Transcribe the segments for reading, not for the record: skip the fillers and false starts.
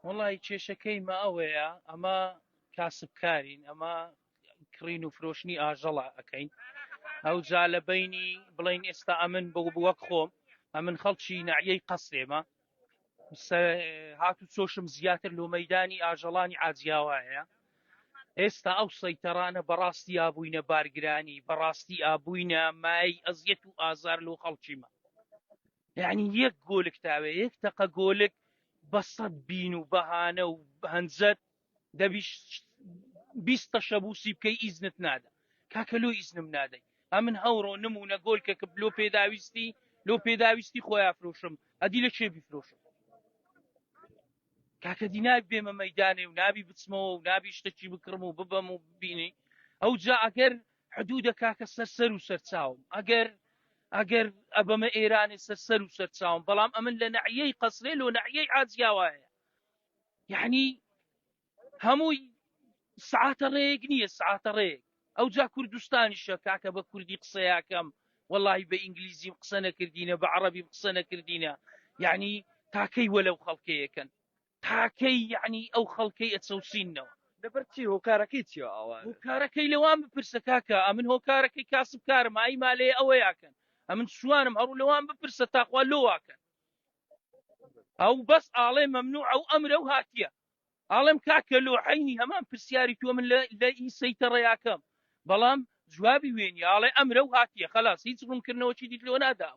وەڵی کێشەکەی مە ئەوەیە ئەمە کاسبکارین ئەمە کڕین و فرۆشتنی ئاژەڵە ئەکەین ئەوجا لە بینی بڵین ئێستا ئەمن بۆ وەک خۆم ئەمن خەڵکی نەعیەی قەسرێمە هات و چۆشم زیاتر لۆ مەدانی ئاژەڵانی ئاجیاوایە ئێستا ئەو سەیتەرانە بەڕاستی ئابووینە بارگرانی بەڕاستی ئابووینە مای ئەزیەت و ئازار لۆ خەڵکیمە یعنی یەک گۆلک تاوێ یەک تەقە گۆلک بە سەد بین و بەهانە و هەنجەت دەبی 20 تەشەبوسی بکەی ئیزنت نادا کاکە لۆ ئیزنم نادەی ئەمن هەوڕۆ نمونە گۆلکە کە لۆ پێداویستی لۆ پێداویستی خۆیان فرۆشم ئەدی لە چێ بیفرۆشم کاکە دی نابی بێمە مەدانێ و نابی بچمەوە و نابی شتەکی بکڕم و ببەم و ببینی ئەو جا ئەگەر حدودە کاکە سەر سەر و سەرچاوم ئەگەر ئەگەر ئەبەمە ئێرانێ سەر سەر و سەرچاوم بەڵام ئەمن لە نەعیەی قەسرێ لۆ نەعیەی عاجیاوایە یعنی هەمووی سعاتە ڕێیەک نییە سعاتە ڕێیەک ئەو جا کوردستانیشە کاکە بە کوردی قسەیاکەم وەڵی بە ئینگلیزیم قسە نەکردینە بە عەڕەبیم قسە نەکردینە یعنی تاکەی وەلەو خەڵکەیەکەن تاکەی یعنی ئەو خەڵکەی ئەچەوسینەوە لەبەر چی هۆکارەکەی چیە ئەوە هۆکارەکەی لەوان بپرسە کاکە ئەمن هۆکارەکەی کاسبکارم ئای مالێ ئەوەیاکەن ئەمن شوانم هەڕوو لەوان بپرسە تاخوا لۆواکەن ئەو بەس ئاڵێ مەمنوع ئەو ئەمرە و هاتیە ئاڵێم کاکە لۆ عەینی هەمان پرسیاری تۆ من لە ئی سەیتەڕەیاکەم بەڵام جوابی وێنی ئاڵێ ئەمرە و هاتیە خەلاس هیچ ڕوونکردنەوەکی دیت لۆ نادا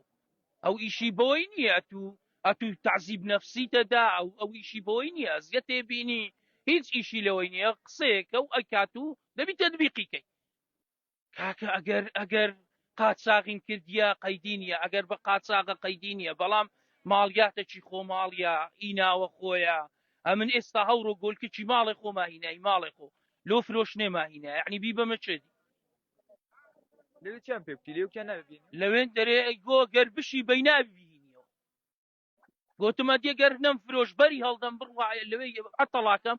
ئەو ئیشی بۆی نییە ئەتوو ئەتوو تەعزیب نەفسیتە دا ئەو ئەو ئیشی بۆی نییە ئەزیەتێ بینی هیچ ئیشی لەوەی نییە قسەیەکە و ئەکات و دەبی تەدبیقی کەی کاکە ئەگەر ئەگەر قاچاغین کردیە قەیدی نییە ئەگەر بە قاچاغە قەیدی نییە بەڵام ماڵیاتەکی خۆماڵیە ئی ناوە خۆیە ئەمن ئێستا هەوڕۆ گۆلکەکی ماڵێ خۆ ماهینای ماڵێ خۆ لۆ فرۆشنێ ماهینا یعنی بی بەمە چێدی لەوێ چیان پێ بکەی لەوێ کیان نابینی لەوێن دەرێ ئەی گۆ گەر بشی بەی نابینیەوە گۆتم ئەدی گەر نەم فرۆش بەری هەڵدەم بڕوایە لەوێ عەتەڵاکەم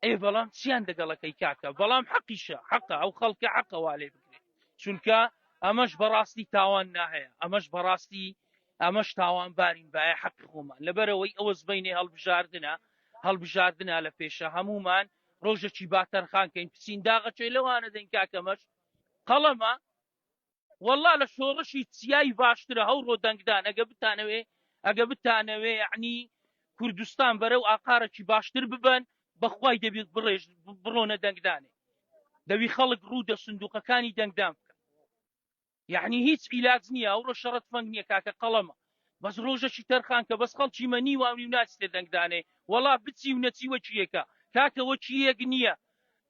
ئێ بەڵام چیان دەگەڵەکەی کاکە بەڵام حەقیشە حەقە ئەو خەڵکە حەقە وا لێ بکرێت چونکە ئەمەش بەڕاستی تاوان ناهەیە ئەمەش بەڕاستی ئەمەش تاوان بارین باە حەقی خۆمان لەبەرەوەی ئەوە زبینێ هەڵبژاردنە هەڵبژاردنە لە پێشە هەمومان ڕۆژەکی با تەرخانکەین پچین داغەچێ لەوانە دەین کاکەمەش قەڵەمە وەڵا لە شۆڕشی چیای باشترە هەوڕۆ دەنگدان ئەگە بتانەوێ ئەگە بتانەوێ یعنی کوردستان بەرەو ئاقارێکی باشتر ببەن بەخوای دەبێت بڕێژ بڕۆنە دەنگدانێ دەوی خەڵک ڕوو دە سندوقەکانی دەنگدان بکە یعنی هیچ عیلاج نییە ئەوڕۆ شەڕەت فەنگ نییە کاکە قەڵەمە بەس ڕۆژەکی تەرخان کە بەس خەڵکی مە نیوە و نیو ناچتێ دەنگدانێ وەڵا بچی و نەچی وەکی یەکە کاکە وەکی یەک نییە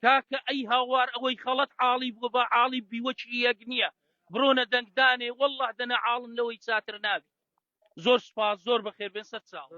کاکە ئەی هاوار ئەوەی خەڵت عاڵی بووە با عاڵی بی وەکی یەک نییە بڕۆنە دەنگدانێ واللە دەنا عاڵن لەوەی چاتر نابی زۆر سوپاس زۆر بەخێر بێن سەر چاو.